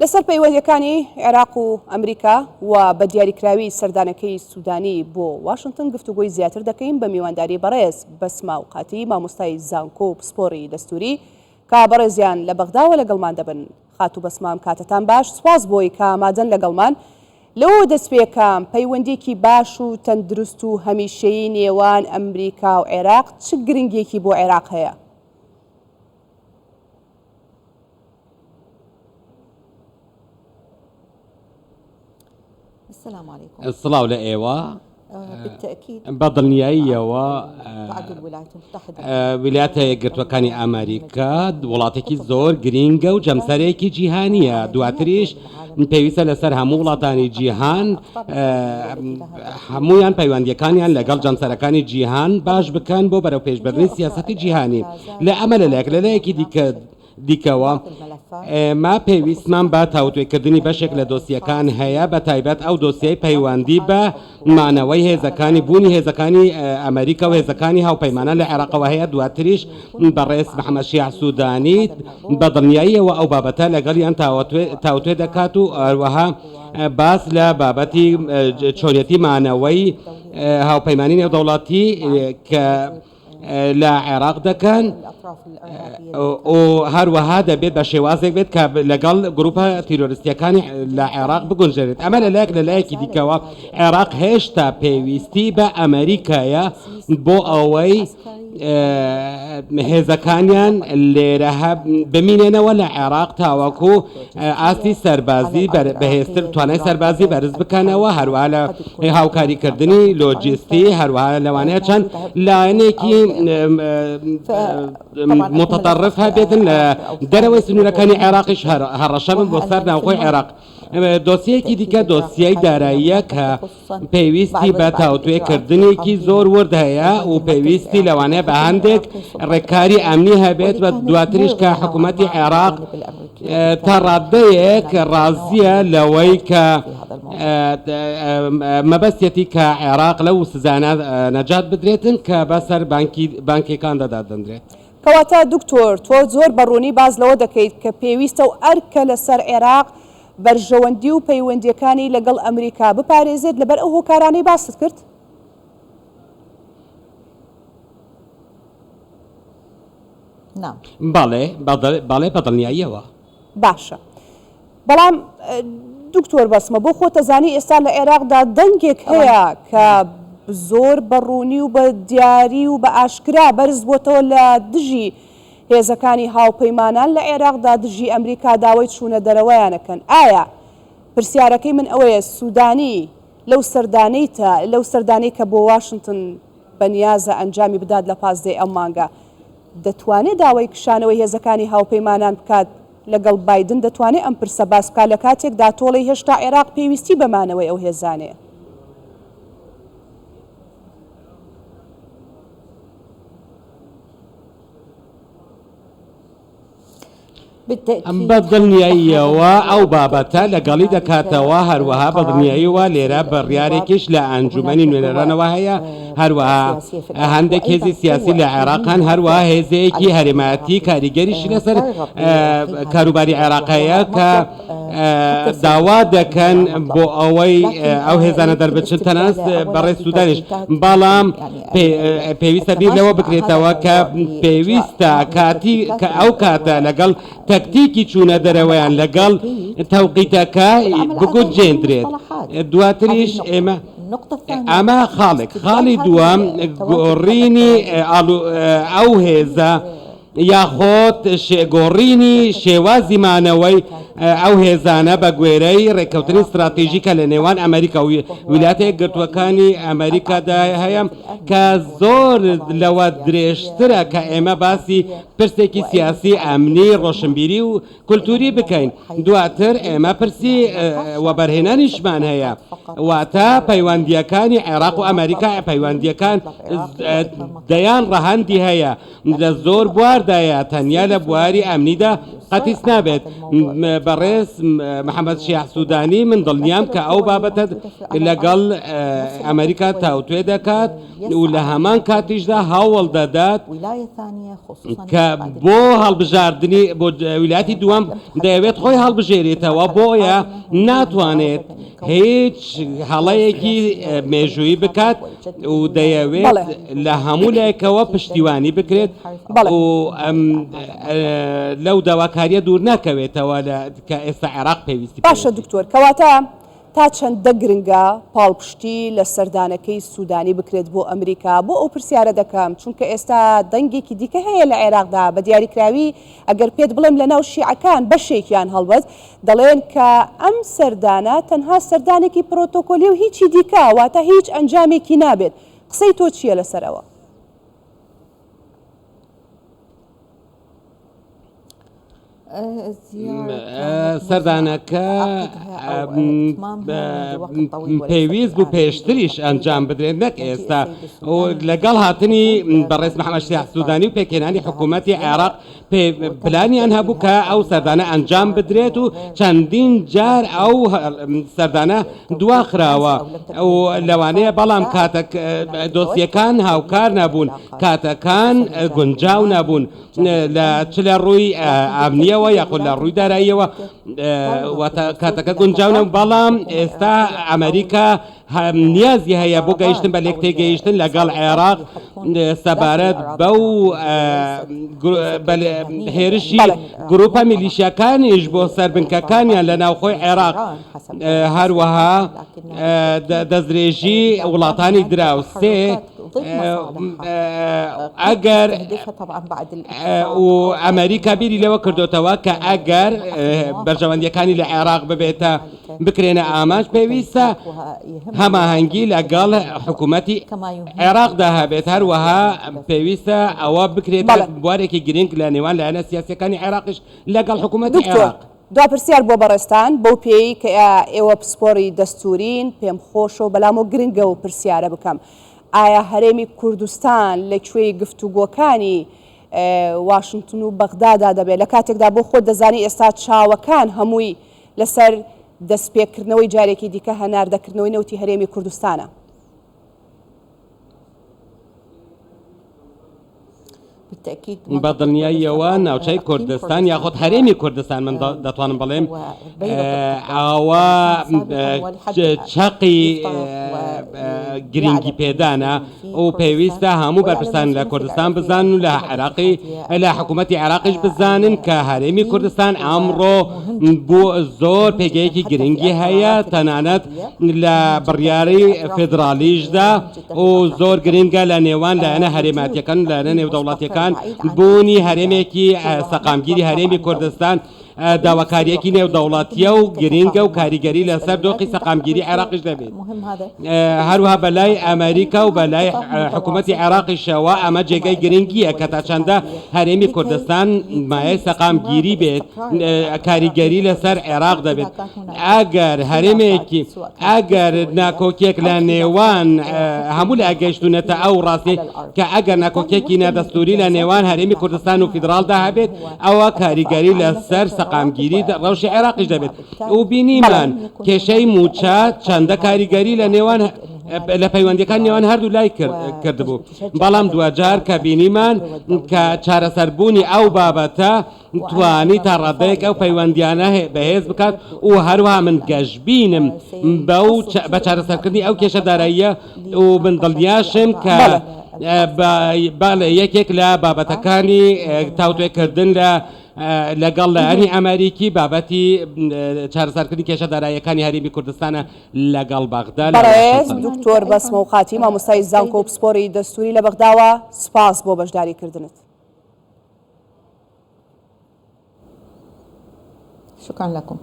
لەسەر پەیوەندییەکانی عێراق و ئەمریکا و بە دیاریکراوی سەردانەکەی سودانی بۆ واشنتن گفتوگۆی زیاتر دەکەین بە میوانداری بەڕێز بەسما وقاتی مامۆستای زانکۆ و پسپۆڕی دەستوری کە بەڕێزیان لە بەغداوە لەگەڵمان دەبن. خاتوو بەسما ئەم کاتەتان باش، سوپاس بۆی کە ئامادەن لەگەڵمان. لەوەوە دەست پێکەم، پەیوەندییەکی باش و تەندروست و هەمیشەیی نێوان ئەمریکا و عێراق چ گرنگییەکی بۆ عێراق هەیە؟ سڵاو لە ئێوە. بە دڵنیاییەوە ویلایەتە یەکگرتووەکانی ئەمریکا وڵاتێکی زۆر گرینگە و جەمسەرێکی جیهانییە، دواتریش پێویستە لەسەر هەموو وڵاتانی جیهان هەمویان پەیوەندیەکانیان لەگەڵ جەمسەرەکانی جیهان باش بکەن بۆ بەرەوپێشبردنی سیاسەتی جیهانی لە ئەمە لەلایەک لەلایەکی دیکە دیکەوە، ئێمە پێویستمان بە تاوتوێکردنی بەشێک لە دۆسیەکان هەیە، بە تایبەت ئەو دۆسیەی پەیوەندی بە مانەوەی هێزەکانی بوونی هێزەکانی ئەمریکا و هێزەکانی هاوپەیمانان لە عێراقەوە هەیە، دواتریش بەڕێز محەمەد شیاع سودانی بە دڵنیاییەوە ئەو بابەتە لەگەڵیان تاوتوێ دەکات و هەروەها باس لە بابەتی چۆنیەتی مانەوەی هاوپەیمانی نێودەوڵەتی کە لە عێراق دەکەن و هەروەها دەبێت بە شێوازێک بێت کە لەگەڵ گروپە تیرۆریستیەکانی لە عێراق بگونجێنێت ئەمە لەلایەک لەلایەکی دیکەوە عێراق هێشتا پێویستی بە ئەمریکایە بۆ ئەوەی هێزەکانیان لێرە بمینێنەوە لە عێراق تاوەکو ئاستی سەربازی بەهێزتر توانای سەربازی بەرز بکەنەوە هەروەها لە هاوکاریکردنی لۆجستی هەروەها لەوانەیە چەند لایەنێکی متطرف هەبێتن لە دەرەوەی سنوورەکانی عێراقیش هەڕەشە بن بۆ سەر ناوخۆی عێراق. دۆسیەیەکی دیکە دۆسیەی داراییە کە پێویستی بە تاوتوێکردنێکی زۆر ورد هەیە و پێویستی لەوانەیە بە هەندێک ڕێککاری ئەمنی هەبێت و دواتریش کە حکوومەتی عێراق تا ڕادەیەک ڕازیە لەوەی کە مەبەستێتی کە عێراق لەو سزانە نەجات بدرێتن کە بەسەر بانکی بانکەکاندا دادەندرێت. کەواتە دکتۆر تۆ زۆر بە ڕوونی باس لەوە دەکەیت کە پێویستە و ئەرکە لەسەر عێراق بەرژەوەندی و پەیوەندییەکانی لەگەڵ ئەمریکا بپارێزێت لەبەر ئەو هۆکارانەی باست کرد؟ بەڵێ، بەڵێ بە دڵنیاییەوە. باشە بەڵام دکتۆر بەسمە بۆ خۆت ئەزانی ئێستا لە عێراقدا دەنگێک هەیە کە زۆر بە ڕوونی و بە دیاری و بە ئاشکرا بەرز بۆتەوە لە دژی هێزەکانی هاوپەیمانان لە عێراقدا دژی ئەمریکا داوای چوونە دەرەوەیان ئەکەن ئایا پرسیارەکەی من ئەوەیە سودانی لەو سەردانەی تا لەو سەردانەی کە بۆ واشنتن بەنیازە ئەنجامی بدات لە پازدەی ئەم مانگە دەتوانێت داوای کشانەوەی هێزەکانی هاوپەیمانان بکات لەگەڵ بایدن دەتوانێت ئەم پرسە باس بکات لە کاتێکدا تۆڵەی هێشتا عێراق پێویستی بە مانەوەی ئەو هێزانەیە. بە دڵنیاییەوە ئەو بابەتە لەگەڵی دەکاتەوە، هەروەها بە دڵنیاییەوە لێرە بڕیارێکیش لە ئەنجومەنی نوێنەرانەوە هەیە، هەروەها هەندێک هێزی سیاسی لە عێراق هەن، هەروەها هێزێکی هەرێمایەتی کاریگەریشی لەسەر کاروباری عێراق هەیە کە داوا دەکەن بۆ ئەوەی ئەو هێزانە دەربچن تەنانەت بەڕێز سوودانیش، بەڵام پێویستە بیر لەوە بکرێتەوە کە پێویستە کاتی کە ئەو کاتە لەگەڵ تەکتیکی چوونە دەرەوەیان لەگەڵ تەوقیتەکە بگونجێندرێت دواتریش ئێمە ئەمە خاڵێک خاڵی دووەم گۆڕینی ئەو هێزە یاخۆد گۆڕینی شێوازی مانەوەی ئەو هێزانە بە گوێرەی ڕێککەوتنی ستراتیژی کە لە نێوان ئەمریکا و ویلایەتە یەکگرتووەکانی ئەمریکادا هەیە کە زۆر لەوە درێژترە کە ئێمە باسی پرسێکی سیاسی، ئەمنی، ڕۆشنبیری و کولتووری بکەین، دواتر ئێمە پرسی وەبەرهێنانیشمان هەیە، واتە پەیوەندییەکانی عێراق و ئەمریکا، پەیوەندییەکان دەیان ڕەهەندی هەیە، لە زۆر بواردایە، تەنیا لە بواری ئەمنیدا قەتیس نابێت. بەڕێز محەمەد شیاع سودانی من دڵنیام کە ئەو بابەتە لەگەڵ ئەمریکا تاوتوێ دەکات و لە هەمان کاتیشدا هەوڵ دەدات کە بۆ هەڵبژاردنی بۆ ویلایەتی دووەم دەیەوێت خۆی هەڵبژێرێتەوە بۆیە ناتوانێت هیچ هەڵەیەکی مێژوویی بکات و دەیەوێت لە هەموو لایەکەوە پشتیوانی بکرێت و لەو داواکاریە دوور ناکەوێتەوە کە ئێستا عێراق پێویستی باشە دکتۆر کەواتە تا چەندە گرنگە پاڵپشتی لە سەردانەکەی سوودانی بکرێت بۆ ئەمریکا؟ بۆ ئەو پرسیارە دەکەم چونکە ئێستا دەنگێکی دیکە هەیە لە عێراقدا بە دیاریکراوی ئەگەر پێت بڵێم لە ناو شیعەکان بەشێکیان هەڵبەت دەڵێن کە ئەم سەردانە تەنها سەردانێکی پرۆتۆکۆلیە و هیچی دیکە، واتە هیچ ئەنجامێکی نابێت. قسەی تۆ چییە لەسەر ئەوە؟ سەردانەکە پێویست بوو پێشتریش ئەنجام بدرێت نەک ئێستا لەگەڵ هاتنی بەڕێز محەممەد شیاع سوودانی و پێکهێنانی حکوومەتی عێراق پلانیان هەبوو کە ئەو سەردانە ئەنجام بدرێت و چەندین جار ئەو سەردانە دواخراوە و لەوانەیە بەڵام کاتەک دۆسیەکان هاوکار نەبوون کاتەکان گونجاو نەبوون لە چ لە ڕووی ئەمنیەوە یاخود لە ڕووی داراییەوە کاتەکە گونجاو نەبوو بەڵام ئێستا ئەمریکا نیازی هەیە بۆ گەیشتن بە لێکتێگەیشتن لەگەڵ عێراق سەبارەت بەو هێرشی گروپە میلیشیاکانیش بۆ سەر بنکەکانیان لە ناوخۆی عێراق هەروەها دەستدرێژی وڵاتانی دراوسێ ئەگەر و ئەمریکا بیری لەوە کردوتەوە کە ئەگەر بەرژەوەندیەکانی لە عێراق ببێتە بکرێنە ئامانج پێویستە هەماهەنگی لەگەڵ حکوومەتی عێراقدا هەبێت هەروەها پێویستە ئەوە بکرێت بوارێکی گرنگ لە نێوان لایەنە سیاسەکانی عێراقیش لەگەڵ حکوومەتی عێراق. دوا پرسیار بۆ بەڕێزتان، بەو پێیەی کە ئێوە پسپۆڕی دەستوورین، پێم خۆشە و بەلامەوە گرنگە ئەو پرسیارە بکەم، ئایا هەرێمی کوردستان لە کوێی گفتوگۆکانی واشنتن و بەغدادا دەبێت، لە کاتێکدا بۆ خۆت دەزانی ئێستا چاوەکان هەمووی لەسەر دەستپێکردنەوەی جارێکی دیکە هەناردەکردنەوەی نەوتی هەرێمی کوردستانە؟ بە دڵنیاییەوە ناوچەی کوردستان یاخود هەرێمی کوردستان من دەتوانم بڵێم ئاوا چەقی گرنگی پێدانە و پێویستە هەموو بەرپرسان لە کوردستان بزانن و لە عێراقی لە حکوومەتی عێراقیش بزانن کە هەرێمی کوردستان ئەمڕۆ بۆ زۆر پێگەیەکی گرنگی هەیە تەنانەت لە بڕیاری فیدراڵیشدا و زۆر گرنگە لە نێوان لایەنە هەرێماتیەکان و لایەنە نێودەوڵەتیەکان بوونی هەرێمێکی سەقامگیری هەرێمی کوردستان داواکارییەکی نێودەوڵەتییە و گرنگە و کاریگەری لەسەر دۆخی سەقامگیری عێراقیش دەبێت. هەروەها بەلای ئەمریکا و بەلای حکوومەتی عێراقیشەوە ئەمە جێگەی گرنگییە کە تا چەندە هەرێمی کوردستان مایەی سەقامگیری بێت کاریگەری لەسەر عێراق دەبێت. ئەگەر هەرێمێکی ئەگەر ناکۆکیەک لە نێوان هەموو لایەک گەیشتوونەتە ئەو ڕاستی کە ئەگەر ناکۆکیەکی نادەستووری لە نێوان هەرێمی کوردستان و فیدراڵدا هەبێت ئەوە کاریگەری لەسەر سەقامگیری ڕەوشی عێراقیش دەبێت و بینیمان کێشەی مووچە چەندە کاریگەری لە نێوان لە پەیوەندیەکان نێوان هەردوو لای کردبوو بەڵام دواجار کە بینیمان کە چارەسەربوونی ئەو بابەتە توانی تا ڕادەیەک ئەو پەیوەندیانە بەهێز بکات و هەروەها من گەشبینم بەو بە چارەسەرکردنی ئەو کێشە داراییە و من دڵنیاشم کە بەڵێ یەکێک لە بابەتەکانی تاوتوێکردن لە لەگەڵ لایەنی ئەمریکی بابەتی چارەسەرکردنی کێشە داراییەکانی هەرێمی کوردستانە لەگەڵ بەغدا لە بەڕێز دکتۆر بەسمە وقاتی مامۆستای زانکۆ و پسپۆری دەستوری لە بەغداوە سوپاس بۆ بەشداریکردنت. شكرا لكم.